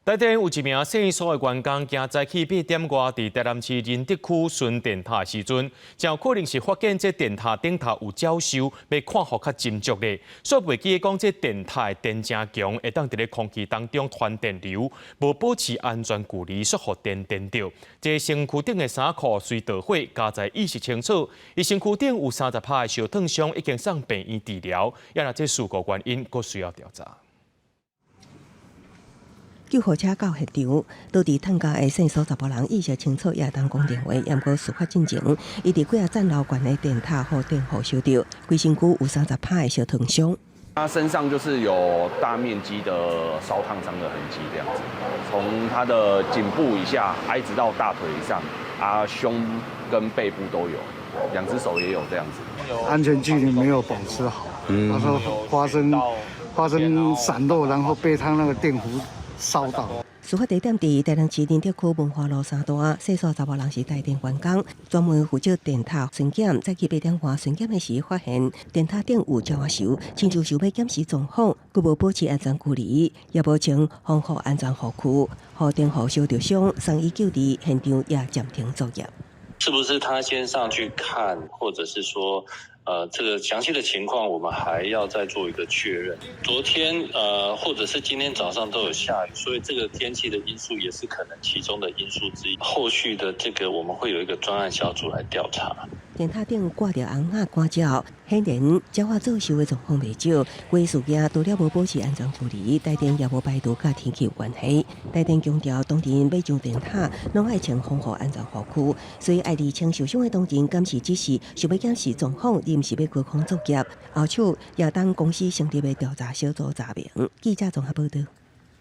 台電有一名線索的員工，今早起8點外，佇台南市仁德區巡電塔的時陣，真有可能是發現這電塔頂頭有鳥鏽，欲看予較斟酌咧。煞袂記講這電塔的電誠強，會當佇咧空氣當中傳電流，無保持安全距離，煞予電電著。這身軀頂的衫褲隨著火，佳哉意識清楚。伊身軀頂有30趴的燒燙傷，已經送病院治療。也若這事故原因，閣需要調查。救護車到現場，倒佇炭焦的線索查埔人意識清楚，也會當講電話。毋過事發進前，伊佇幾仔層樓懸的電塔予電弧燒著，規身軀有30趴的燒燙傷。他身上就是有大面積的燒燙傷的痕跡，這樣子，從他的頸部以下，一直到大腿以上，啊，胸跟背部都有，兩隻手也有這樣子。安全距離沒有保持好，他說發生閃漏，然後被他那個電弧燒到。事發地點佇台南市仁德區文化路3段，線索查埔人是台電員工，專門負責電塔巡檢。早起8點外巡檢的時，發現電塔頂有鳥仔鏽，親像想欲檢視狀況，閣無保持安全距離，也無穿防護安全護具，予電弧燒著傷，送醫救治，現場也暫停作業。是不是他先上去看，或者是說，這個詳細的情況，我們還要再做一個確認。昨天，或者是今天早上都有下雨，所以這個天氣的因素也是可能其中的因素之一。後續的這個，我們會有一個專案小組來調查。電塔頂掛著紅仔趕鳥，顯然鳥仔做鏽的狀況袂少。規事件除了無保持安全距離，台電也無排除佮天氣有關係。台電強調，當陣欲上電塔，攏愛穿防護安全護具，所以愛釐清受傷的當人敢是只是想欲檢視狀況，而毋是欲高空作業。後手也等公司成立的調查小組查明。記者綜合報道。